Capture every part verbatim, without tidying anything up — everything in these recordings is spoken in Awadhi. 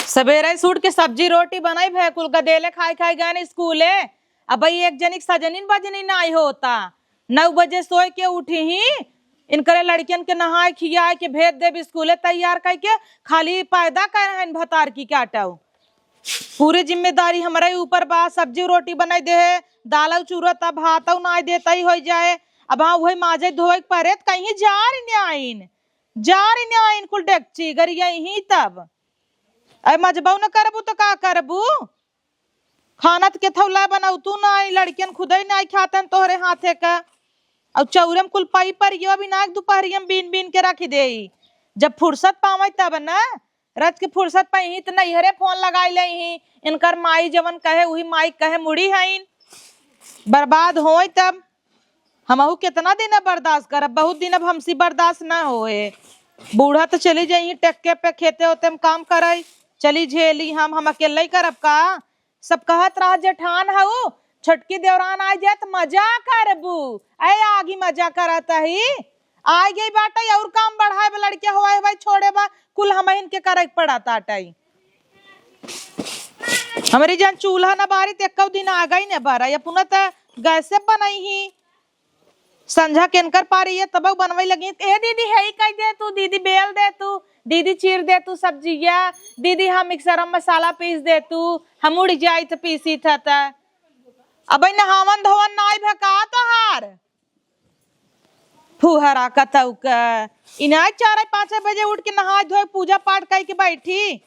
सबेरे से उठ के सब्जी रोटी बनाई भे, कुल गदेले खाई खाई गए न स्कूले। अब भाई एक जनी के सजनी बजनी नाई होता, नौ बजे सोए के उठी ही, इनकरे लड़कियन के नहाए खियाए के भेज देब स्कूले तैयार कई के, खाली पैदा करे हैं भतार की काटव। पूरी जिम्मेदारी हमरे ऊपर बा, सब्जी रोटी बनाई देहे, दालौ चूरा तब भातौ नाई देता ही होइ जाए। अब हाँ वही माजे धोए के परे त कहीं जार न्याइन, जार न्याइन कुल डेगची गरिया ही तब। अरे मजबौ न करबू तो का करबू? खाना त केथौ ला बनौतू नाई, लड़कियन खुदै नाई खातन तोहरे हाथे का। अउ चौरे में कुल पाई परियो भी ना, दुपहरिया में बीन बीन के रख देई। जब फुर्सत पावै तब न, रच के फुर्सत पाई ही त नैहरे फोन लगाई लेई ही। इनकर माई जवन कहे उही माई कहे मुड़ी हईन। बर्बाद होई तब। हमहू केतना दिन अब बर्दाश्त करब, बहुत दिन अब हमसे बर्दाश्त ना होए। बूढ़ा त चली जाई ही टेक्के पे खेते होते हम काम करई, चली झेली हम, हम अकेले ही करब का? सब कहत रहा जेठान हऊ, छोटकी देवरान आ जाए त मजा करबू। ऐ आगी मजा करत ही, आ गई बाटे और काम बढ़ाए बा, लड़के हवाई हवाई छोड़े बा, कुल हमहिन के करे के पड़त आटई। हमरी जन चूल्हा न बारी त एक्कौ दिन आ गई न बारा, अपना त गैसे बनई ही। संझा केनकर पारी ये तबौ बनवै लगी, "ए दीदी, हेई कई दे तू, दीदी बेल दे तू, दीदी चीर दे तू सब्जिया, दीदी हम मिक्सर में मसाला पीस दे तू, हम उड़ जाई त पीसी था त।" अबै नहावन धोवन नाई भे का तोहार? फुहरा कतौ का। इनाय चार पाँच बजे उठ के नहाय धोय पूजा पाठ कई के बैठी।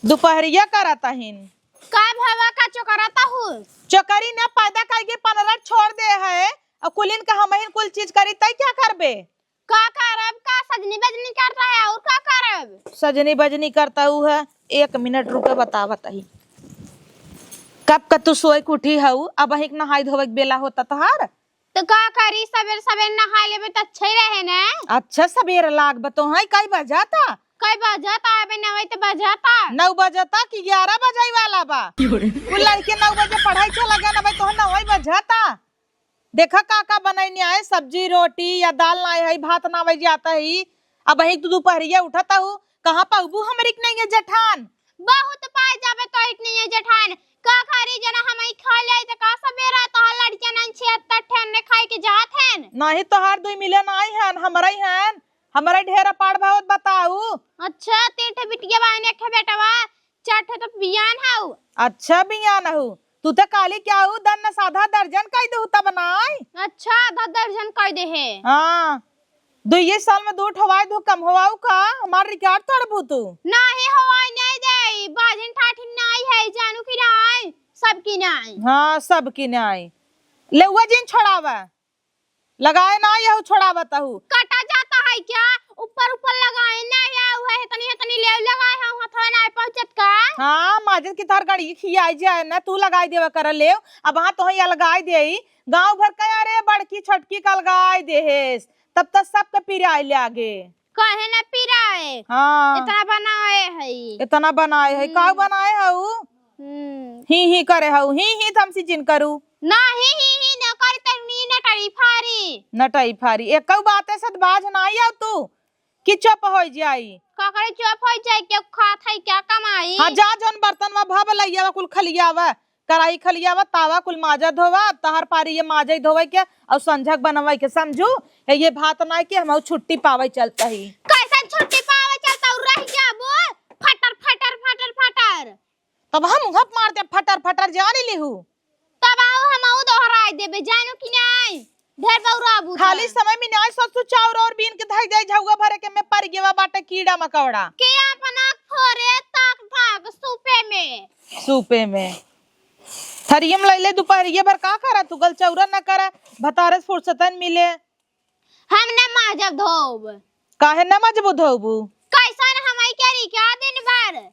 दुपहरिया करत अहिन। का भवा का चोकरत हऊ? चोकरी न पैदा कई के पनरट छोड़ दे है। अउ कुलिन का हमहिन कुल चीज करी तै क्या करबे? का करब का सजनी बजनी करता है और का करब? सजनी बजनी करता हऊ है। एक मिनट रुके बतावत अही। कब का तू सोय के उठी हऊ? अबहिक नहाय धोवै के बेला होता तोहार? त का करी, सबेर सबेर नहाय लेबे त अच्छा ही रहे न। अच्छा सबेर लाग बा तोहई, कई बजत? कई बजत? अबे नवई त बजत। नौ बजत कि ग्यारह बजै वाला बा। कुल लड़के नौ बजे पढ़ाई चला गया न भाई, तोहर नवई बजत। देखा का का बनई न्याय, सब्जी रोटी या दाल नाई है, भात नावै जात ही। अबहिक तू दुपहरिया उठत हऊ, कहाँ पउबू हमरी के नैया जेठान? बहुत पाए जाबे तोहिक नैया जेठान। का करी जना हमही खा लेई त का सबेरा तोहार लड़किया नाई छिहत्तर ठेन ने खाई के जात हैं। नाहीं तोहार दुई मिले नाई हैं, हमरई हैं। हमरई ढेर अपार भावत बताऊ। अच्छा, तीन ठे बिटिया बाइन, एक ठे बेटवा, चार ठे त बियान हऊ। अच्छा बियान हऊ। तू त काली क्या हऊ, दन न साधा दर्जन कई देहू तब नाई। अच्छा, आधा दर्जन कई देहे। हाँ। दुइये साल में दू ठो वाई दू कम होवाऊ का? हमार रिकॉर्ड तोड़बू तू। नाहीं होवाई नाई देई, बाझिन ठाठिन नाई है, जानू की नाई, सबकी नाई। हाँ, सबकी नाई। लेउआ जिन छोड़ावा। लगाए नाई यहू छोड़ावत हऊ। कटा जाता है क्या? ऊपर ऊपर लगाए नाई है, उहे इतनी इतनी लेव लगाए हैं, हथवा नाई पहुँचत का? हाँ, माजिद की तोहर गड़ी खियाई जाए ना, तू लगाई देवा कर लेव। अब हाँ तोहई अलगाई देई, गाँव भर का अरे बड़की छोटकी का अलगाई देहेस। तब त सबके पिराए लागे। काहे न पिराए? हाँ। इतना बनाए हई। इतना बनाए हई। हम्म। काउ बनाए हऊ? हम्म। ही ही करे हऊ। ही ही त हमसे जिन करू। ना ही ही ही न करी त नी नटई फारी। नटई फारी। एकौ बाते से त बाज नाई आउ तू कि चुप होइ जाई। का करे चुप होइ जाई? के खात है क्या कमाई? हाँ, जा जौन बर्तन मा भब लइयावा कुल खलियावा। कराही खलियावा, तावा कुल माजा धोवा, अब तहार पारी ये माजा ही धोवे के अउर संझक बनवे के, समझू? ए, ये भात नाई के हम छुट्टी पावे चलता ही। कैसन छुट्टी पावे चलता हऊ? रह जाबो फटर फटर फटर फटर। तब हम उहप मार दे फटर फटर जानी लिहू। तब आओ हम आऊ दोहराई देबे, जानू कि नाई? ढेर बौराबू खाली त। समय में नाई सोचू चाउर और बीन के धई दे झउआ भरे के में पड़ गेवा बाटे कीड़ा मकोड़ा। के अपना फोरे ताक ताक सूपे में। सूपे में। थरियम लैले दुपहरिये भर का करा तू? गल चौरा न करा, भतारे से फुर्सतन मिले। हम न माजब धोब। काहे न मजबू धोबू? कैसन हमई करी क्या दिन भर?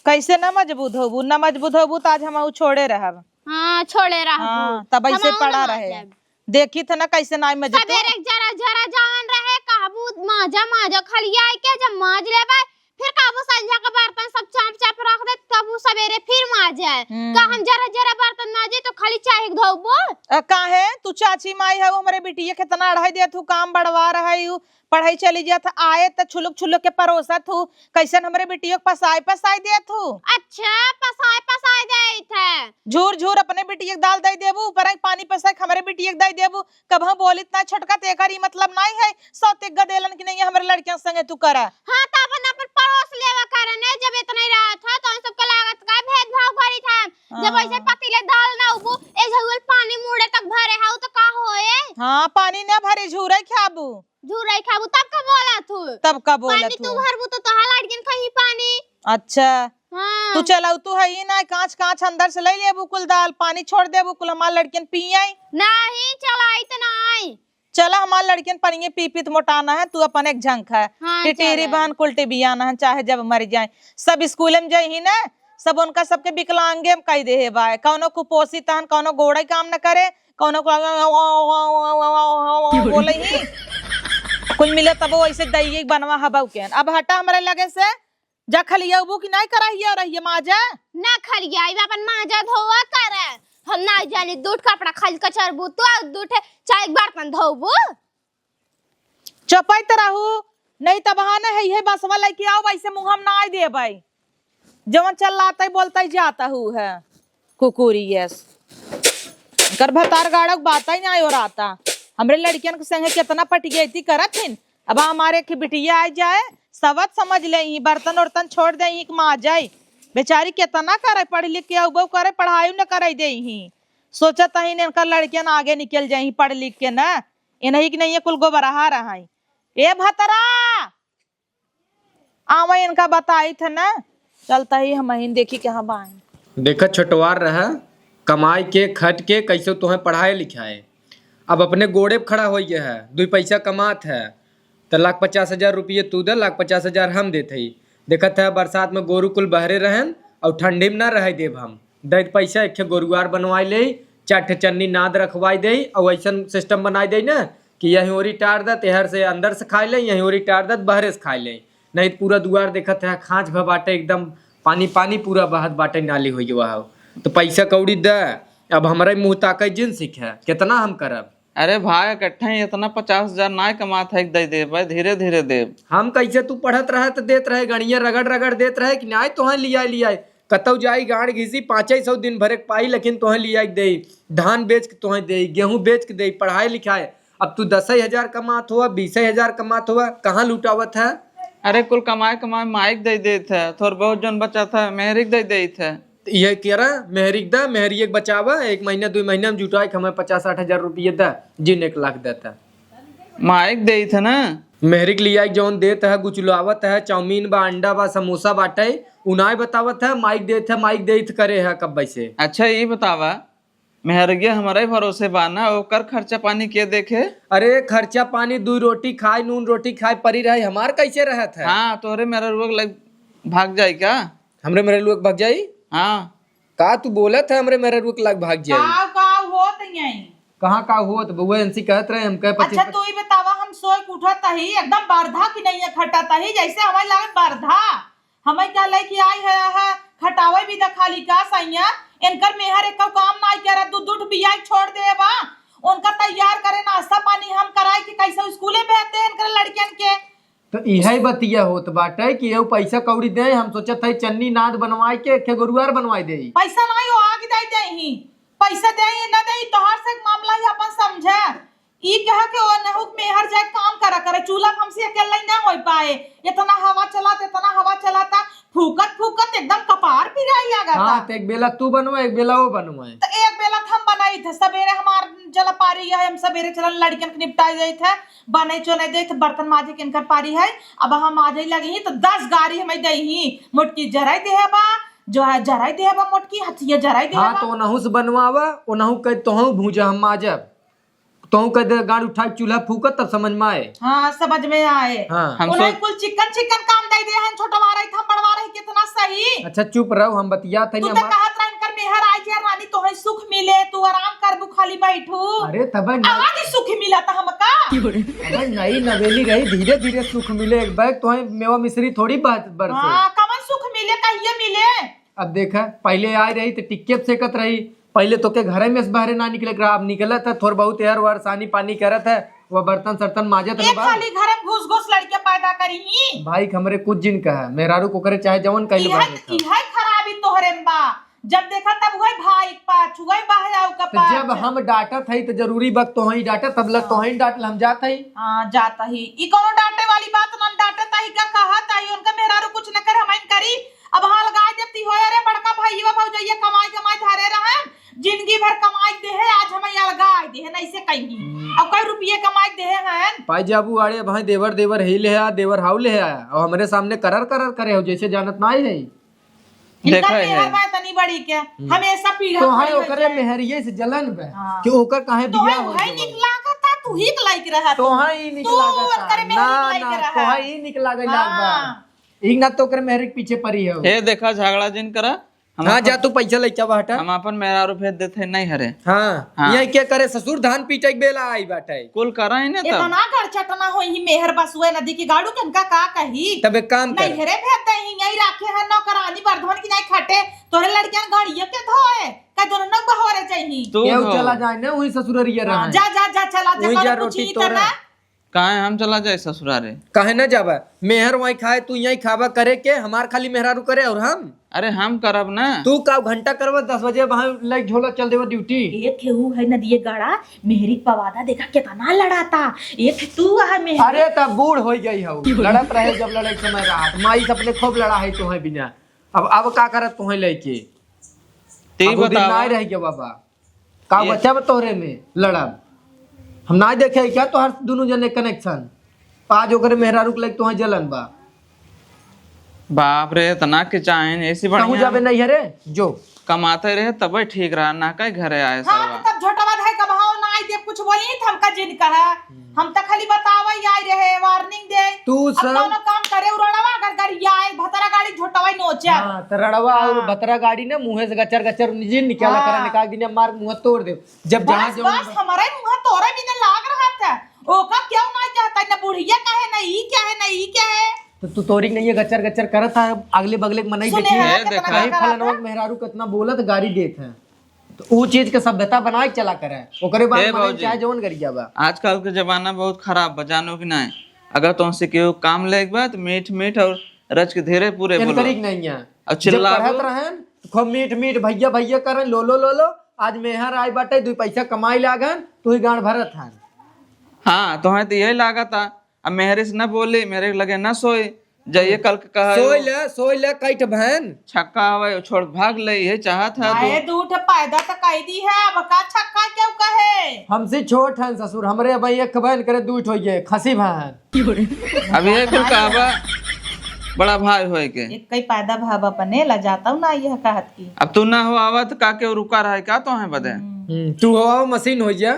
कैसे न मजबू धोबू? न मजबू धोबू त आज हम ऊ छोड़े रहब। हाँ, छोड़े रहबू। हाँ, तब ऐसे हम पड़ा ना रहे। माजब। देखी थ न कैसे नाई मजबू। सबेरे जरा जरा जावन रहे, कहबू माजा माजा खलिया के जब माज लेबे, फिर कहबो संझा के बर्तन सब चाप चाप रख दे, तब उ सबेरे फिर माजे। हम्म। का हम जरा जरा बर्तन माजे तो खाली चाहे के धोबो? अ, काहे? तू चाची माई हऊ, हमरे बिटिया के केतना अढ़ाई देत हू, काम बढ़वा रहे हू, पढ़ाई चली जात, आए त छुलुक छुलुक के परोसत हू, कैसन हमरे बिटिया के पसाए पसाए देत हू? अच्छा, पसाए पसाए देत है। झूर झूर अपने बिटिया के दाल दे देबू, ऊपर एक पानी पसाए के हमरे बिटिया के दे देबू, कबहूँ बोलित ना छोटका, त एकर ई मतलब नाई है, सौ तिग्गा देलन कि नहीं, हमरे लड़कियन संगे तू करा। हाँ, त अपन, अपन परोस लेवा करे ने, जब इतना ही रहत है, तो हम सबके लागत का भेदभाव करी था। जब हाँ। ऐसे पतीले दाल ना उबू, ए झउल पानी मुड़े तक भरे हाउ, तो का होए? हाँ, पानी ना भरे, झूरे खाबू। झूरे खाबू, तब का बोला तू? तब का बोला पानी तू? तू भरबू तो तोहार लड़कियन खाई पानी। अच्छा। हाँ। तू चलाऊ तू है ही ना, कांच कांच अंदर से ले लेबू कुल दाल, पानी छोड़ देबू कुल, हमार लड़कियन पिए। नहीं, चलाई त नाई। चला, हमार लड़कियन पनिये पी पी त मोटाना है, तू अपन एक झंख है। हाँ, टिटीरी चला। बहन कुल टिबियाना है, चाहे जब मर जाए। सब स्कूल में जाई ही ना, सब उनका सबके विकलांगे में कह दे है बाय। कौनो कुपोषित हन, कौनो गोड़े काम न करे, कौनो को बोले ही। कुल मिले तब वो ऐसे दइये बनवा हबऊ के। अब हटा हमरे लगे से, जा खलियाबू कि नाई करहिया रहिया माजा? ना खलियाई, अपन माजा धोवा करे। हम ना जानी, दूठ कपड़ा खाली कचरबू तू, और दूठे चाहे बर्तन धोबू। चपैत रहू, नहीं त बहाना है, इहे बसवा लेके आओ, वैसे मुँह हम ना देबै। जवन चल लातै बोलतै जाता हू है, कुकुरियस। कर भतार गाड़क बात ही ना हो रहा था। हमरे लड़कियन के संगे कितना पटियैती करत हिन। अब हमारे एक बिटिया आ जाए, सवत समझ ले, ही बर्तन उर्तन छोड़ दे, ही माँ जाए। बेचारी कितना करे, पढ़ लिख के अउबो करे, पढ़ाई न करे दे ही। सोचत ही इनका लड़कियन आगे निकल जाए, पढ़ लिख के ना। इन्हीं के नहीं कुल गोबरहा रहा है। ए भतरा, आवा इनका बताई थे ना, चलता ही हम ही देखी के हम आए। देखा छोटवार रहा, कमाई के, खट के, कैसे तोहें पढ़ाए लिखाए। अब अपने गोड़े पे खड़ा होइ गया है, दुई पैसा कमात है, त लाख पचास हजार रुपये तू दे, लाख पचास हजार हम देत हई। देखत है बरसात में गोरू कुल बहरे रहन और ठंडी में ना रह देब हम। दैत पैसा एक ठे गोरुआर बनवाई ले, चार ठे चन्नी नाद रखवाई दे, और ऐसन सिस्टम बनाई दे ना कि यहीं ओरी टार दत, एहर से अंदर से खाई ले, यहीं ओरी टार दत, बहरे से खाई ले। नहीं त पूरा दुआर देखत है, खाँच भ बाटे एकदम, पानी पानी पूरा बहत बाटे, नाली होइ गवा हो। तो पैसा कौड़ी द, अब हमरा मुँह ताकै जिन सीखे, कितना हम करब? अरे भाई, इकट्ठा ही इतना पचास हजार नाय कमात है, दे देब, धीरे धीरे देब। हम कैसे, तू पढ़त रहे त देत रहे, गणिया रगड़ रगड़ देत रहे कि नाय तोहें लियाए लियाए। कतौ जाई गांड घिसी, पाँचे सौ दिन भरे के पाई, लेकिन तोहें लियाए के देई, धान बेच के तोहें देई, गेहूं बेच के देई, पढ़ाई लिखाए। अब तू दसै हजार कमात हुआ, बीसै हजार कमात हुआ, कहाँ लुटावत है? अरे कुल कमाए कमाए माइक दे देत है, थोड़ बहुत जौन बचत है मेहरिक दे देत है। त इहे करा, मेहरिक दा, मेहरिये के बचावा, एक महीना दुई महीना में जुटाए के हमें पचास साठ हजार रुपये दा, जिन एक लाख देता। माइक देत है ना? मेहरिक लिया के जौन देत है, गुचलावत है, चाउमीन बा, अंडा बा, समोसा बाटे, उ नाय बतावत है, माइक देत है, माइक देत करे है कब से। अच्छा, ई बतावा, मेहरिया हमरे भरोसे बा ना, ओकर खर्चा पानी के देखे? अरे, खर्चा पानी दुई रोटी खाए, नून रोटी खाए परी रहे, हमार कैसे रहत है? हाँ, तोहरे मेहररुआ के लग भाग जाई का? हमरे मेहररुआ के भाग जाई? हाँ। का तू बोलत है, हमरे मेहररुआ के लग भाग जाई? काव, काव होत यहीं? कहाँ काव होत? बउआ एनसी कहत रहे, हम कहे पच्चीस अच्छा, तू ही बतावा, हम सोए के उठत ही, एकदम बरधा की नहीं है, खटत ही, जैसे हमें लगे बरधा। हमें क्या लेके आई है, है खटावे भी दखाली का सैया? इनकर मेहर एको काम नाई करे, दू दू ठो बियाह छोड़ दे बा। उनका तैयार करे, नाश्ता पानी हम कराए कि कैसे स्कूले भेजते हैं इनकर लड़कियन के। तो इहे बतिया होत बाटे कि एउ पैसा कौड़ी दे, हम सोचत है चन्नी नाद बनवाए के एक ठे गोरुआर बनवाए दे। पैसा नाई हो, आगे दे दे ही, पैसा दे ही ना दे ही, तोहार से एक मामला ही अपन समझे। ई कहा के ओनहु के मेहर जाए काम करा करे, चूल्हा पे हमसे अकेला ही ना होई पाए। इतना हवा चलाता, इतना हवा चलाता, फूकत फूकत एकदम कपार पिराई लागता। हाँ, तो एक बेला तू बनवा, एक बेला वो बनवाए। तो एक बेला तो हम बनाई थे, सबेरे हमार जला पारी है, हम सबेरे चलन लड़कन के निपटाई जाई थे, बने चोने दे थे, बर्तन माजे के इनकर पारी है। अब हम माजे लगी ही तो दस गारी हमें दे ही, मोटकी जराई दे बा, जो है जराई दे बा, मोटकी हथिया जराई दे हाँ, बा। तो ओनहु से बनवावा, ओनहु कह तोहू भूजा हम माजब। तोहू कह दे, गांड उठाई, चूल्हा फूकत, तब समझ में आए। हाँ, समझ में आए। हाँ। हम उन्हें सोच कुल चिकन चिकन काम दे दे हन, छोटवा रही, हम बड़वा रही, कितना सही। अच्छा, चुप रहो, हम बतियात है तू ना, तो हमार कहत रहा, इनकर मेहर आई थी, रानी, तोहे सुख मिले, तू आराम करबू, खाली बैठू। अरे तब न- आज ही सुख मिला था हमका। अबे नई नवेली रही, धीरे धीरे सुख मिले। एक बैग तो है, मेवा मिश्री थोड़ी बात बरसे। हाँ, कवन सुख मिले, कहिए मिले? अब देखा, पहले आए रही तो टिक्के पे सेकत रही, पहले तो के घरे में से बाहरे ना निकले के रहा, अब निकलत है, थोड़ बहुत एहर ओहर सानी पानी करत है, वो बर्तन सर्तन माजत एक है बा। खाली घर में घुस घुस लड़के पैदा करी ही। भाई के हमरे कुछ जिन कहा, मेहरारू को करे चाहे जवन कही इहे, बात है। इहे खराबी तोहरे में बा, जब देखा तब वही भाई के पाछू, वही बहराऊ के तो पाछू। जब हम डांटत हई तो जरूरी बा तोहई डांटत, तब लग हाँ। तोहई डांट ल हम जात हई। हाँ, जात ही। ई कोनो डांटे वाली बात ना, डांटत ही का कहत ही, उनका मेहरारू कुछ न करे, हम करी। अब हाँ अलगाए देती हो, अरे बड़का भैया भौजैया कमाई कमाई धरे रहन, जिंदगी भर कमाई दे है, आज हम अलगाए दे है, नहीं से कहीं। हम्म। अब कई रुपये कमाई दे है हन। पाई जाबू आड़े भाई देवर देवर ही ले आ, देवर हाउ ले आ, और हमरे सामने करर करर करे हो, जैसे जानत ना ही है। इनका देखा है। मेहर बा तनी बड़ी के, हम्म। हमेशा पीढ़ा तो है पड़ी ओकरे होते। मेहरिये से जलन बा हाँ। कि ओकर काहे तो बियाह है, हो है गइल। निक लागता, तू ही के लायक रहा तो तू। है ई निक तू लागता। ओकरे मेहर ना, लायक ना, रहा। तो है ई निक लागे हाँ। लाग बा। ई ना तो ओकरे मेहर के पीछे पड़ी है। ए, देखा, झगड़ा जिन करा। हम हाँ, अपन, जा तू पैसा लेके आवा, हटा। हम अपन मेहरारू भेज देते हैं, नहीं हरे। हाँ, हाँ। यही क्या करे ससुर, धान पीटे के बेला आई बाटे। कुल करा ही ना तब। इतना घर चटना होई ही मेहर बसुए नदी की गाड़ू के इनका का कही? तब एक काम कर। नहीं हरे भेज दे ही, यही राखे हैं नौकरानी बर्धवन की नहीं खटे, तोरे लड़कियां गाड़ियों के धोए, का दोनों नौ बहोरे चाहिए। तू केहू धो। चला जाए ना, वही ससुररिया हाँ, रहे। जा, जा, जा, चला जा, वही करो जा कुछ रोटी ही तोरा। करना। काहे हम चला जाए ससुरारे? काहे ना जाबा? मेहर वहीं खाए, तू यहीं खाबा करे के, हमार खाली मेहरारू करे और हम? अरे हम करब ना। तू का घंटा करबा, दस बजे वहाँ लाइक झोला चल देबा ड्यूटी। एक ठे ऊ है नदिये गाड़ा, मेहरी के पवादा देखा केतना लड़ाता। एक ठे तू है मेहरी। अरे तब बूढ़ हो गई हो, लड़त रहे जब लड़े के समय रहा, माई से अपने खूब लड़ा है तोहे बिना। अब, अब का करत तोहे लेके? ती अब वो दिन बतावा। ना रह गया बाबा। का ये बचा बा तोहरे में लड़ब? हम ना देखे क्या तोहर दुनू जने कनेक्शन? आज ओकरे मेहरारू के लग तोहे जलन बा। बाप रे, इतना के चाहें, ऐसी कहूँ बढ़िया जाबे नहीं है रे, जो। कमाते रहे तबे ठीक रहा, ना कहीं घरे आए हाँ, सरवा। तो तब झोटवा धाई का भाव ना आई, देख कुछ बोली तो हमका जिन कहा। हम्म। हम तो खाली बतावे आई रहे, वार्निंग दे। तू अब सब कौनो काम करे, उ रड़वा अगर गरियाए, भतरा गाड़ी झोटवा ही नोचे। हाँ, तो रड़वा और हाँ। भतरा गाड़ी ना मुँहे से गचर गचर निजी निकाला हाँ। करे, निकाल दिने मार मुँह तोड़ दे। जब जहाँ बस, जौन बस, हमारे मुँह तोरे भी ना लाग रहा था। ओका क्यों ना कहता, ना बुढ़िया का है, ना ई क्या है, ना ई क्या है। तो तू तोरी नहीं है, गचर गचर करत है, अगले बगले के मनई सुने देखी। हैं, ए, कितना देखा। कहीं का फलनवा रहता। के मेहरारू कितना बोलत, गाड़ी देत है। तो ऊ चीज के सभ्यता बनाए के चला करे, ओकरे बाद ए, मनई भौजी। चाहे जौन गरिया बा। आजकल के जमाना बहुत खराब बा, जानो कि नहीं? अगर तुमसे केहू काम लेके बा, तो मीठ मीठ और रच के धीरे पूरे बोलो। इनकरी के नहीं है। और जब चिल्लाबो। पढ़त रहन, तो खूब मीठ मीठ भैया भैया करन, लो लो लो लो। आज मेहर आए बाटे, दुई पैसा कमाई लागन, तू ही गांड भरत हन। हाँ, तोहे तो यही लागत आ। अब मेहरे से न बोली, मेहरे के लगे न सोई। जाइए कल के कहा सोई ले, सोई ले, कई ठे बहन। छक्का हवे, छोड़ भाग ले, यही चाहत है तू। आए दू ठे पैदा तो कई दी है, अब का छक्का क्यों कहे? हमसे छोट हन ससुर, हमरे अब एक बहन करे दू ठो ये खसी बहन। अब ये कुल कहबा बड़ा भाई होए के। एक कई पैदा भाव अपने ला जाता हूँ ना, यह कहत की। अब तू ना हो आवा तो का के रुका रहे का तोहे बदे? हम्म। हम्म, तू हो आओ मशीन हो जा।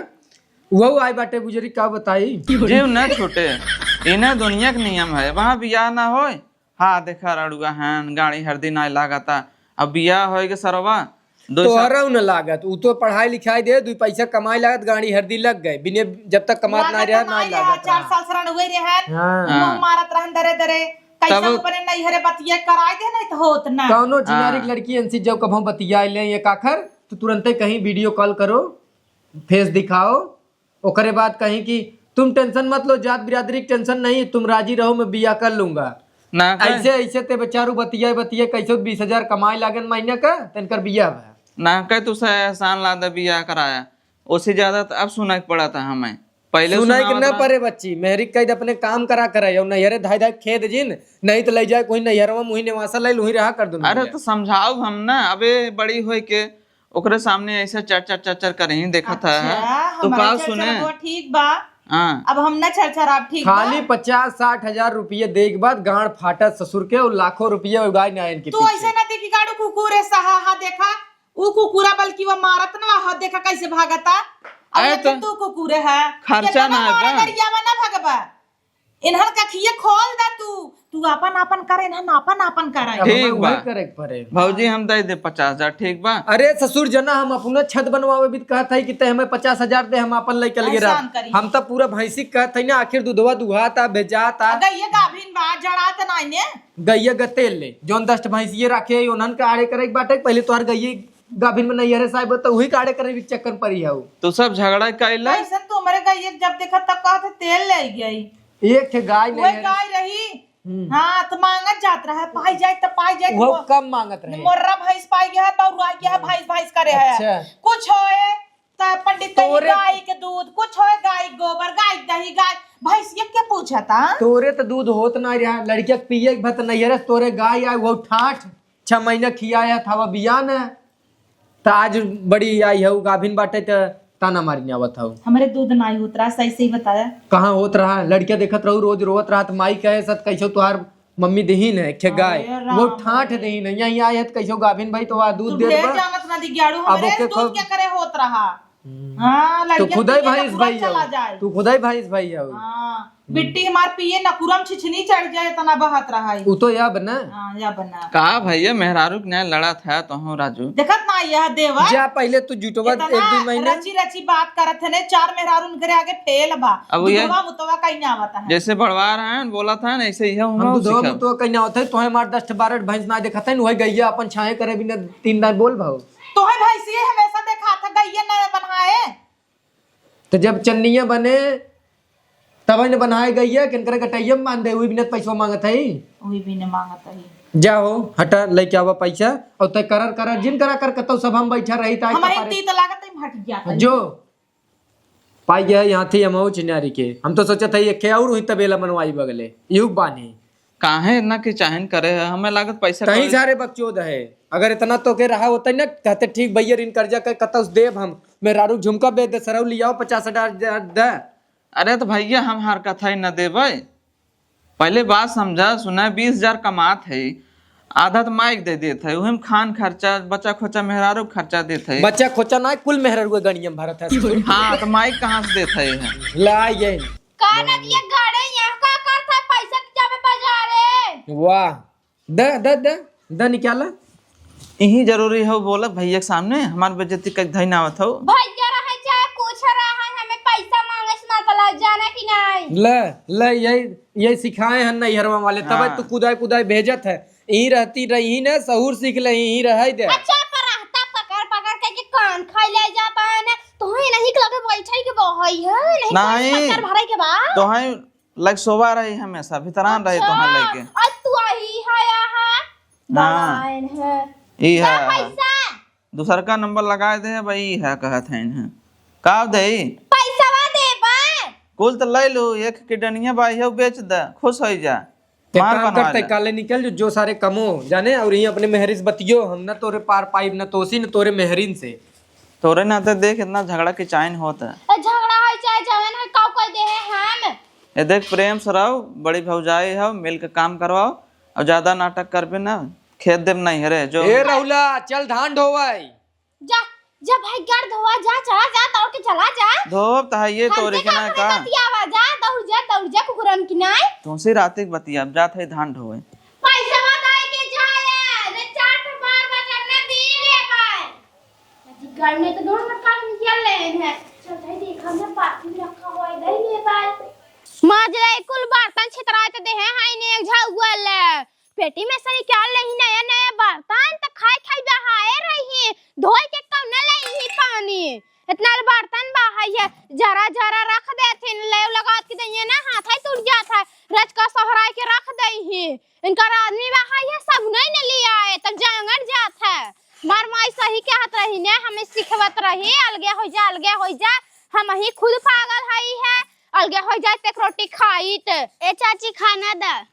वहू आए बाटे बुजरी, का बताई? जीव न छूटे, इन्हें दुनिया के नियम है, वहाँ बियाह ना होए। हाँ, देखा रड़ुआ हन, गाड़ी हरदी नाई लागता। अब बियाह होए के सरवा, दो साल तोहरा न लागत, उ तो पढ़ाई लिखाई दे, दुई पैसा कमाए लागत, गाड़ी हरदी लग गए, बिने जब तक कमात ना लागत रहे, ना नाई रहे, लागत चार रहा। साल से रड़ुए रहे हन, हाँ। मुँह हाँ। मारत रहन दरे दरे, कैसे तब अपने नैहरे बतिया कराए दे, नहीं तो होत ना। कौनो हाँ। जिनारी के लड़की इनसे जब कभों बतिया ले एक आखर, तो तुरंते कहीं वीडियो कॉल करो, फेस दिखाओ, ओकरे बाद कहीं कि तुम टेंशन मत लो, जात बिरादरी के टेंशन नहीं, तुम राजी रहो, मैं बियाह कर लूंगा। ना कहे। ऐसे, ऐसे ते बेचारू बतिया, बतिया, कैसे बीस हजार कमाए लागन महीने का, तनकर बियाह बा। ना कहे, तू से एहसान ला दे बियाह कराया, उससे ज्यादा तो अब सुनाई पड़ा था हमें। पहले सुनाई के सुनावत ना रहा। परे बच्ची, मेहरी कैद अपने काम करा करे, और नैहरे धाई धाई खेद जिन, नहीं तो ले जाए कोई नैहरवा मुही निवासा ले लुही रहा कर दूं अरे भैया। तो समझाओ हम ना, अबे बड़ी होए के ओकरे सामने ऐसे चर चर चर चर करही देखत है। अच्छा, तो हमारे का चर सुने? चर वो ठीक बा। हाँ। अब हम ना चर चर आप ठीक बा। खाली पचास साठ हजार रुपये दे के बाद गांड फाटत ससुर के और लाखों रुपये उड़ाए ना इनके तू पीछे। ऐसे ना देखी गाड़ू कुकुर है सहा हा देखा, ऊ कुकुरा बल्कि वो मारत ना हा देखा कैसे भागता। अब अरे ये तो तो तू कुकुर है। खर्चा कितना ना है मारे बा। गरियावा ना भगबा। इन्हन का खिए खोल दा तू। तू तो अपन अपन करे ना, ना अपन अपन करे। अब ठीक हमें बा। वही करे के पड़े। भौजी, हम दे दे पचास हजार, ठीक बा? अरे ससुर जना, हम अपना छत बनवावे भी कहत है कि ते हमें पचास हजार दे, हम अपन लइके लगे रह। एहसान करी। हम तो पूरा भैंसी कहत है ना, आखिर दूधवा दुहाता, भेजाता। गइया गाभिन बा, जड़ात नाई ने। गइया ग तेल ले, जौन दस भैंसिये राखे, उन्हन के आड़े करे के बाटे, पहले तोहर गइये गाभिन में नैहरे साहब, तो वही के आड़े करे के चक्कर पड़ी है। तू सब झगड़ा कइला। कैसन तू हमरे गइये जब देखत तब कहत है तेल ले गई। एक ठे गाय वही नैहरे गाय रही। हम्म। हाँ, तो मांगत जात रहा, पाई जाए तो पाई जाए, वो तो कम मांगत रहे। मोर्रा भैंस पाई गया है, बौरा गया है, भैंस भैंस करे है। अच्छा। कुछ होए तो पंडित कही तोरे गाय के दूध, कुछ होए गाय के गोबर, गाय के दही, गाय भैंस ये के पूछता? तोरे तो दूध होत ना रहा, लड़किया के पिए के भत नहीं रहा, तोरे गाय आए वो ठाठ, छह महीना खियाया था वो बियान है। त आज बड़ी आई हऊ, गाभिन बाटे त ताना मारिन आवत हऊ। हमरे दूध नाई होत रहा, सही सही बताया। कहाँ होत रहा? लड़किया देखत रहू, रोज रोवत रहा, त माई कहे सत कैसो तुहार मम्मी देहीन है, खे गाय, अरे राम वो ठाठ रे। देहीन है, यहीं आए है त कैसो गाभिन भाई तो वह दूध तू देत ढेर बा। जानत ना दिग्याड़ू, अब हमरे ओके दूध खो- के करे होत रहा। हम्म। हाँ, तो लड़किया खुदाई पीछे भैंस नकुरम भाई चला हऊ। जाए। तू खुदाई भैंस भाई हऊ। हाँ। बिट्टी हमार पिए नकुरम छिछनी चढ़ जाए, इतना बहत रहा है। उ तो या बना। हाँ, या बना। का भैया, मेहरारू के न्याय लड़त है तो हो राजू। देखत ना यह देवर। जा पहले तू जुटवा इतना एक दो महीना। रची रची बात करत है ने, चार मेहरारू उनकरे आगे फेल बा। अब ये दुधवा मुतवा कहीं ना आवत है। जैसे बड़वार हैं, बोलत हैं, ऐसे ही हम हम दुधवा सीखब। मुतवा कहीं ना आवत है, तोहे मार दस ठे बारह ठे भैंस ना देखत है, वही गइया अपन छाए करे बिना तीन दान बोल भाव। तोहे भैंसिए हमेशा देखा था, गइया ना बनाए। तो जब चन्निया बने, तब न बनाए गइया, किनकरे गटैया में बांध दे, वही बिना पैसा मांगत है। वही बिना मांगत है। जा हो, हटा, लेके आवा पैसा, और तय करर, करर, जिन करा कर कतौ सब हम बैठा रही, ताई हम कपारे। तीत लागत है, हम हट गया था। जो, पाई गया यहाँ थी हम चिन्यारी के। हम तो सोचत है, एक और हुई तबेला बनवाई बगले, युग बानी। काहे इतना किचाहिन करे है? हमें लागत पैसा तहीं कौड़ी सारे बकचोद है। अगर इतना तोके रहा होता न, कहते, "ठीक भैया, ऋण कर्जा के कतौ से देब हम। मेहरारू झुमका बेच दे, सरऊ लियाओ पचास हजार दे।" अरे तो भैया, हम हर कथा ही न देबै। पहले बात समझा, सुना, बीस हजार कमात है, आधा तो माइक दे देत है, उहे में खान खर्चा, बच्चा खोचा, मेहरारू खर्चा देत है। बच्चा खोचा ना, कुल मेहरारू के गणिया में भरत है। हाँ, तो माइक कहाँ से देत है? ला, ये का नदिया गड़े यहाँ का करत है, पैसा के जाबे बाजारे। वाह, द, द, द, द निकाला। यही जरूरी हो बोला भैया के सामने, हमार बेइज्जती कइके धइन आवत हो। भैया रहे चाहे कुछ रहे, हमें पैसा मांगे से मतलब, जाना कि नहीं? ले, ले, यही, यही सिखाए हैं नैहरवा वाले, तब हाँ। तू कुदाई कुदाई भेजत है। यहीं रहती रही ना, सहूर सीख ले, यहीं रहे दे। अच्छा, पर रहता पकड़ पकड़ के, के कान खाई ले जाता है ना, तोहे नहीं के लगे बैठे के बहई है, नहीं कोई नहीं। पत्थर भरे के बा। तोहे लग सोवा रही हमेशा, भीतरान रही अच्छा, तोहे लेके। आज तू आई है यहाँ, हाँ। बनाएन है। ई का है, पैसा? दूसर का नंबर लगाए दे भाई, ई है कहत है इन्हें। का दे? पैसवा देबा? कुल तो ले लो, एक किडनिया बा, यहू बेच दे, खुश हो जा। ते मार काम बनवा करते, ले। काले निकल जो, जो सारे कमो जाने, और यहीं अपने मेहरी से बतियो, हम न तोरे पार पाइब, न तोसी, न तोरे मेहरीन से। तोरे नाते देख, इतना झगड़ा किचाइन होत है। ए, झगड़ा है चाहे जवन है, काऊ कह दे है हम। ए देख, प्रेम से रहो, बड़ी भौजाई हो, मिल के काम करवाओ, और ज्यादा नाटक करबे ना, खेत देब नहीं हरे, जो ए रहुला, चल धान ढोवाई। जा, जा भाई, गाड़ धोवा, जा, चला जा, दौड़ के चला जा। धोब त है ये हमसे तोरी के का ना अपने का? बतियावा, जा, दौड़ जा, दौड़ जा, कुकुरन की नाई। तुमसे रात के बतियाब, जात है धान ढोवे। पैसा बताए के जाए, रे चार ठो बार बचन ने दी ले भाई। अजी, घर में तो दोनों मटका निकल ले हैं। चल, भाई, देखा, मैं पार्टी में रखा हुआ है, दही ले भाई। माज रे, कुल बर्तन छितराए त देहे हैं, इन्हें एक झाड़ू ले। पेटी में से निकाल लेही नया नया बर्तन, त खाए खाए बहाए रही, धोए के कौन लेही पानी। इतना बर्तन बहाई है, जरा जरा रख देथिन, लेव लगात के दइए ना, हाथ है टूट जात है, रच का सोहराए के रख दई ही। इनका आदमी बहाई है, सब नहीं न लिया है, तब जांगर जात है। मार माई सही कहत रही ने, हमें सिखवत रही, अलगे हो जा, अलगे हो जा, हम ही खुद पागल हई है, अलगे हो जाए, एक रोटी खाई त। ए चाची, खाना द।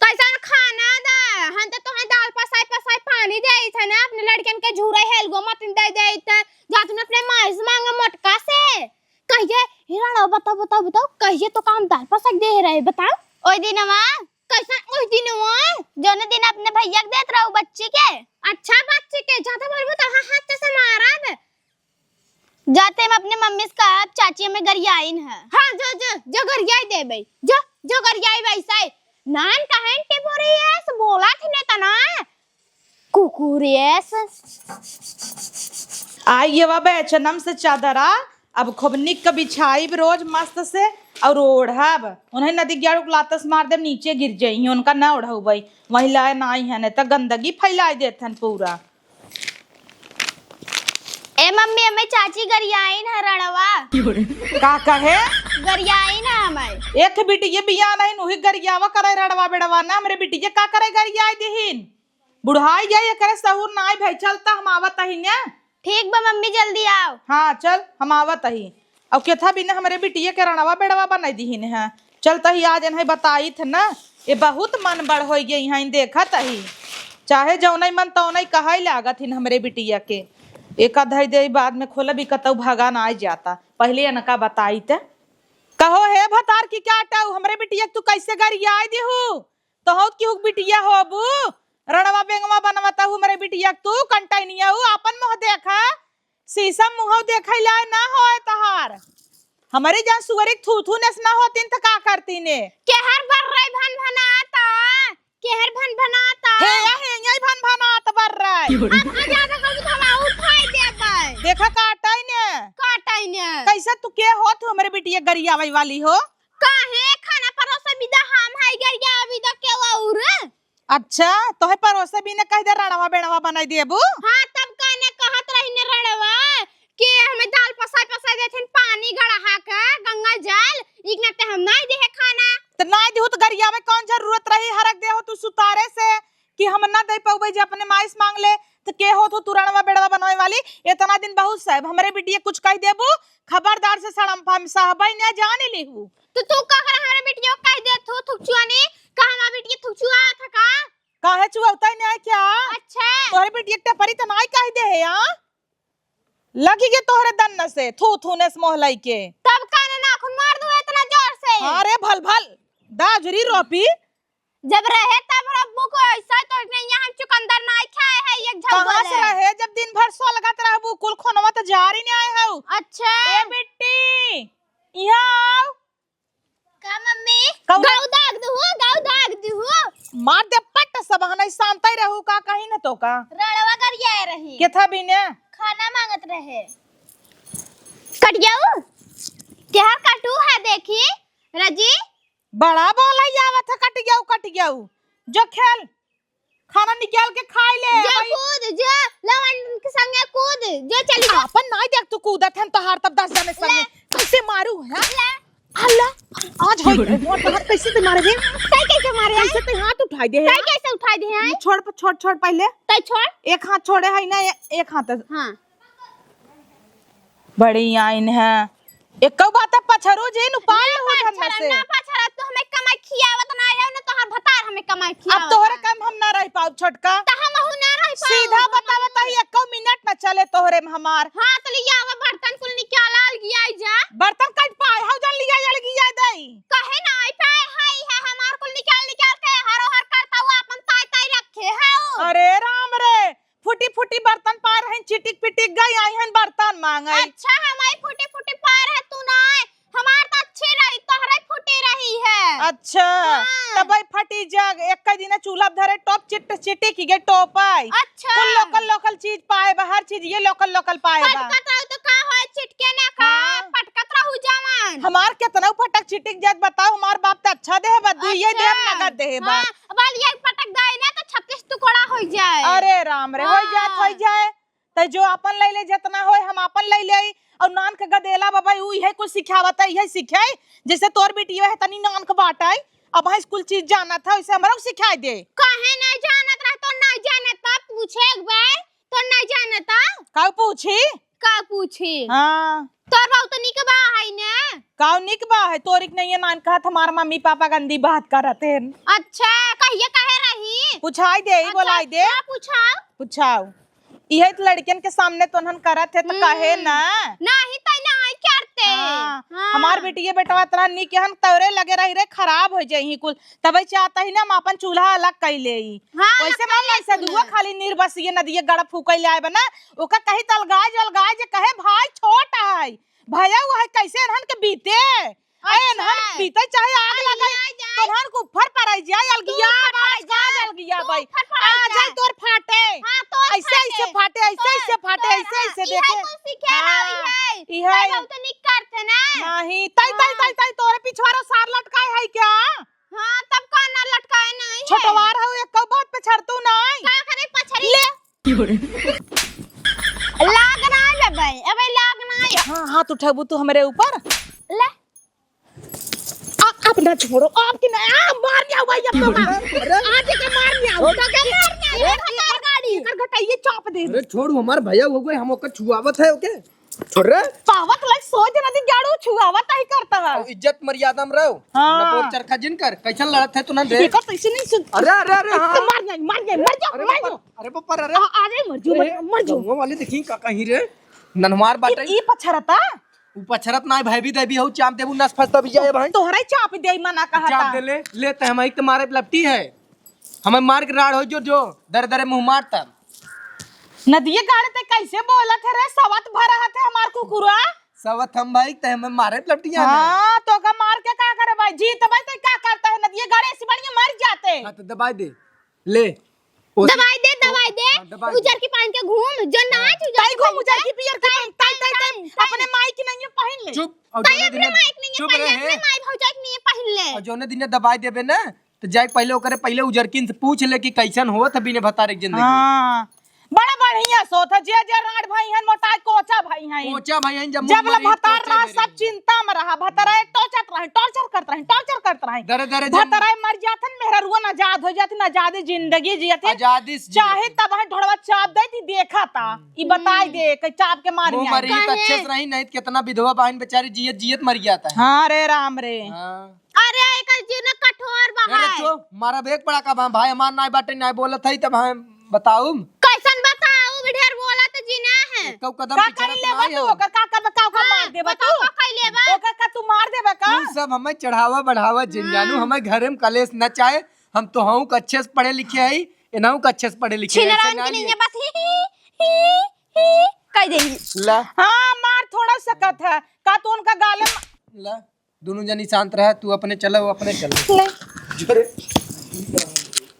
कैसन खाना दा? हम तो तोहे दाल पसाई पसाई पानी देइत है ना, अपने लड़कन के झूरे हेलगो मतिन दे देइत है, जा तूने अपने माई से मांगा मोटका से। कहिए, "हे राणो, बताओ, बताओ, बताओ, कहिए तो काम दाल पसाई दे रहे, बताओ।" ओई दिनवा। कैसन ओई दिनवा? जौने दिन अपने भैया के देत रहू बच्ची के। अच्छा, बच्ची के, ज्यादा बोलबो तो हाँ, हाथ से मारब। जाते हम अपने मम्मी से कहब, चाची हमें गरियाइन है। हाँ, जो, जो, जो गरियाई देबे, जो, जो गरियाई वैसे। नान कहें कुरेस। आई ये बा बेचनम से चादरा, अब खूब निक के बिछाइब रोज मस्त से, और ओढ़ब। उन्हें नदी ग्याड़ू के लातस मार देब, नीचे गिर जइहीं, उनका ना ओढ़उबई। वहीं लाए नाई है, नहीं तो गंदगी फैलाए देत हन पूरा। ए मम्मी, हमें चाची गरियाइन है रणवा। का कहे? गरियाइन है हमें। एक बिटिये बिया नहीं, उही गरियावा करे रणवा बेड़वा ना, हमरे बिटिये का करे गरियाए दिहिन? बुढ़ाई जाई, एकरे सहूर नाई भई। चल त हम आवत अही ने। ठीक बा मम्मी, जल्दी आओ। हाँ, चल, हम आवत अही। अब केथा बिना हमरे बिटिये के रणवा बेड़वा बनाई दिहिन है। चल तही आज इन्हें बताइत है ना, ये बहुत मन बड़ होई गई हैं, देखत अही। चाहे जौनई मन तौनई कहै लागत हिन हमरे बिटिया के। एक अधई दे बाद में खोलब, ई कतौ भगा ना जाता। पहिले इनका बताइत। कहो हे भतार की क्या टाऊ, हमरे बिटिया के तू कैसे गरियाई दिहू? तोहू केहू के बिटिया होबू, रणवा बेंगवा बनवत हऊ हमरे बिटिया के तू, कंटैनिया हऊ, आपन मुँह देखा, शीशा मुँह देखै लाय ना होय तोहार। हमरे जहाँ सुअरी के थू थू नेस ना होतीन त का करतीन? केहर बर्रै भनभनात, केहर भनभनात। हे, या हे, यही भनभनात बर्रै। अब आ जादा कहू त हम उठाई देबै। देखा काटै ने। काटै ने। कैसे तू के होत हो हमरे बिटिया गरियावै वाली हो? काहे खाना परोसे बिदा हम है गरियावै बिदा के और? अच्छा, तोहे परोसे बिने कहि दे रणवा बेणवा बनाई देबू? हाँ, तब काने कहत रही ने रणवा कि हमें दाल पसाई पसाई देथिन पानी गड़हा के गंगा जल, इक नाते हम नाई देहे खाना। त नाई देहू त गरियावै कौन जरूरत रही? हरक देहो तू सुतारे से कि हम ना दे पउबे जे अपने माई से मांग ले, त के होत हो तू रणवा बेणवा बनवै वाली? इतना दिन बहुत सहब, हमरे बिटिया कुछ कहि देबू, खबरदार से सड़म्फा में सहबै ना जान लिहू। तो तू का कर हमरे बिटिया को कहि दे, तू थुकचुआनी, का हमार बिटिया थुकचुआ था का? काहे चुअवतै नाहीं क्या? अच्छा। तोहरे बिटिया के टपरी त नाहीं कहि देहे, हाँ? लगी गे तोहरे दन्न से, थू थू नेस मोहलई के। तब काने नाखून मार दूँ इतना जोर से। हाँ रे, भल भल, दाजुरी रोपी। जब रहे तब रब्बू को ऐसा तो नहीं, यहाँ हम चुकंदर नाहीं खाए है, एक झब्बो कहाँ से ले। रहे जब दिन भर सोलगत रहबू, कुल खोनवा त जारी नाहीं आए हऊ। अच्छा। ए बिट्टी, यहाँ आओ। का मम्मी? कौन? गाऊ दाग दू, गाऊ दाग दू। मार दे पट, सब हनै शांतै रहू का कहीं न तो का। रणवा गरियाए रही। केथा बिने? खाना मांगत रहे। कट जाऊ? केहर काटू है देखी, रजी? बड़ा बोलै आवत है, कट जाऊ, कट जाऊ। जो खेल। खाना निकाल के खाई ले, जो भाई। कूद, जो लवन के संगे कूद, जो चली जा। आपन नाई देख तू कूदत हन, तोहार तब दस जने संगे। ले। कैसे मारू, हाँ? ले। अल्लाह, आज होई ले। गए, मोर तोहार कैसे ते मारे रे? तै कैसे मारे, कैसे आय? ते हाथ उठाई दे, तै हाँ? कैसे उठाई दे, आय? छोड़, छोड़, छोड़ पहिले। तै छोड़। एक हाथ छोड़े है ना, ए-, एक हाथ। हाँ। बड़ी आइन है। एक्कौ बात पछरू जी नु पाल ना हो धंधा पछरा, से। ना पछरा, तू हमें कमाई खियावत ना आयो, ना तोहर भतार हमें कमाई अब खियावत तोहरे है। काम हम ना रह पाउब छोटका। त हमहू ना रह पाउब। सीधा बतावत ही, एक्कौ मिनट ना चले तोहरे में हमार। हाँ, त लियावा बर्तन कुल निकाल अलगियाई जा। बर्तन कट पाए, हौ जन लिया अलगियाई दई। कहे ना आई पाए, हाय है हमार कुल निकाल निकाल के हरो हर करता हुआ अपन ताई ताई रखे है। अरे राम रे, फूटी फूटी बर्तन पार हन, चिटिक पिटिक गई, आई हन बर्तन मांगै। अच्छा, हमारी फूटी फूटी पार है, तू ना आए। हमार तो अच्छी रही, तोहरे फूटी रही है। अच्छा, हाँ। तब भाई फटी जग, एक दिन चूल्हा धरे टोप चिट चिटिक गए टोप आई। अच्छा। कुल लोकल लोकल चीज पाए बा, हर चीज ये लोकल लोकल पाए बा। कट कट रहो तो का होए, चिटके ना का, हाँ। पटकत रहू जवान। हमार केतना पटक चिटिक जात बताओ, हमार बाप त अच्छा देहे बा, दुइये अच्छा। देहे नगद देहे बा। हाँ। अब ये पटक दाई ना तो छत्तीस टुकड़ा हो जाए। अरे राम रे, होई जाए, हाँ। होई जाए। त जो आपन लइ ले, जेतना होए हम आपन लइ लेई। और नान के गदेला बाबा, उ इहे कुछ सिखावत है, इहे सिखाई। जैसे तोर बिटिया है तनी नान के बाटै, अब हाँ स्कूल चीज जानत है, वैसे हमरो सिखाई दे। काहे नहीं जानत रह, तो नहीं जानत बा, पूछे एक बार। तो ना जानता। का पूछी? का पूछी? हाँ। तोर बाऊ तो निक बा है ने? काऊ निक बा है, तोरिक नहीं है, नान कहत हमार मम्मी पापा गंदी बात करत हैं। अच्छा, कहिए कहे रही? पुछाई दे, अच्छा, बोलाई दे। का पूछाओ? पूछाओ। इहे त लड़कियन के सामने तोहन करत है त हम्म। कहे ना। नाही तै नाही करते। हाँ। हाँ। हमार बिटिया बेटवा इतना निक हन, तोरे लगे रही रे, खराब हो जाई कुल। तबै चाहता ही ना हम आपन चूल्हा अलग कइ लेई। हाँ, वैसे अलग मन कइ ले ऐसे चूल्हा। दुआ खाली निर्बसिए नदिए गड़ा फूकै ले आए बना, ओका कही त अलगाए जो, अलगाए जे कहे भाई छोट है, भया हुआ है, कैसे एनहन के बीते? अच्छा। ए, एनहन के बीते चाहे आग आई, लगे, आई, आई। तो एनहन के ऊपर पर आई जाए, अलगिया तू ऊपर पर आई बाज, जा। अलगिया तू भाई। ऊपर पर आई आ जा। जाए तोर फाटे। हाँ, छोटवार हो, एक बात पछड़तू नाई। का करे पछड़ी? ले। लाग ना लेबै, अबे लाग ना। हाँ, हाथ उठेबू तू हमरे ऊपर। ले। आ, आप ना छोड़ो, आपकी ना, आ, मार लिया हुआ ये तो मार। अरे। आज के मार लिया। छोड़। तो के मार लिया, ये हमार गाड़ी। एकर गटइये चाप दे। अरे छोड़, हमार भैया हो गए, हम ओकर छुआवत है, ओके? छोड़ रे। पावत लाइक सोच नदी गाड़ू छुआवत ही करता है। इज्जत मर्यादा में रहो। हाँ। लपोर चरखा जिन कर, कैसन लड़त है तू ना रे? एकर तो इसे नहीं सुन। अरे, अरे, अरे, हाँ। तो मार जाए, मार जाए, मर जाओ, अरे मर बापा, जाओ। अरे बापा, अरे। आ, आ जाए, मर जाओ, अरे, मर जाओ। गौवा वाले देखी का कहीं रे? ननवार बाटे। ई, ई पछरता? उ पछरत नाय, भैबी देबी हऊ, चाप देबू, नस फस दबी जाए भाई। तोहरे चाप दे, मना कहता। चाप दे ले, ले ते हम एक तो मारे लपटी है। हमें मार के राड़ हो जो, जो, दरे दरे मुँह मार तब। नदिये गाड़े ते कैसे बोलत है रे, सवत भरा हथे हमार कुकुरा। सवत हम भाई, ते हमें मारे लपटिया ने। हाँ, तो का मार के का करे भाई? जीत भाई, ते का करता है? नदिये गाड़े ऐसी बढ़िया मर जाते। हाँ, तो दबाई दे। ले। ओ दबाई दे, दबाई दे। हाँ, दबाई दे। उजर की पहन के घूम, जो नाच उजर ताई की घूम, पहन उजर के। की पियर की ताई, पहन, ताई, ताई, ताई, ताई, ताई। अपने माई की नहीं है, पहन ले। चुप। और ताई जौने अपने दिने, माई की नहीं है, चुप पहन ले, रहे। अपने माई भौजाई की नहीं है, पहन ले। और जौने दिने दबाई देबे ना, तो जाए पहिले ओकरे पहिले उजरकिन से पूछ ले कि कैसन होत है बिने भतारे के जिंदगी। हाँ, बड़ा बढ़िया सोत है, जे जे रांड भाई हन, मोटाई कोचा भाई हन। कोचा भाई हन, जब जब मुँह ले मरी, भतार कोचा रहा, दे सब रही। चिंता में रहा, भतारा टॉर्चर रहे, टॉर्चर करत रहे, टॉर्चर करत रहे। दरे दरे जब भतारा मर जाथन, मेहररुआ आजाद हो जाथन, आजादी जिंदगी जियत है। आजादी से जियत चाहे है। तब है ढोड़वा चाप दे, ती देखा था, ई बताई दे, कि चाप के मार मुँह दिया। मरी तो काहे? अच्छे से रही, नहीं तो कितना विधवा बहन बेचारी जियत जियत मर जाता है। हाँ रे राम रे। हाँ। अरे, एकर जीव न कठोर बा अरे है। चुप, मारब एक पड़ाका बा, भाई हमार नाय बाटे, नाय बोलत है, तब हम बताऊ। कैसन बताऊ, ढेर बोला तो जीना है। एक कदम का पीछे कर रख लेबा नाय तू? हो। ओकर का करबा, का ओकर हाँ, मार देबा बताओ तू? का कर लेबा? ओकर का तू मार देबा का? तू सब हमें चढ़ावा बढ़ावा जिन जानू, हाँ। हमें घरे में कलेश न चाहे, हम तो हूँ अच्छे से पढ़े लिखे है, इनाऊ का अच्छे से पढ़े लिखे है, छिनराम ऐसे ना की नहीं लिए। है, बस ही, ही, ही, ही, कह देही। ला। हाँ, मार थोड़ा सकत है, का तू उनका गाले मा- ला। दोनों जनी शांत रहे, तू अपने चलो, वो अपने चलो। ले। जो रे।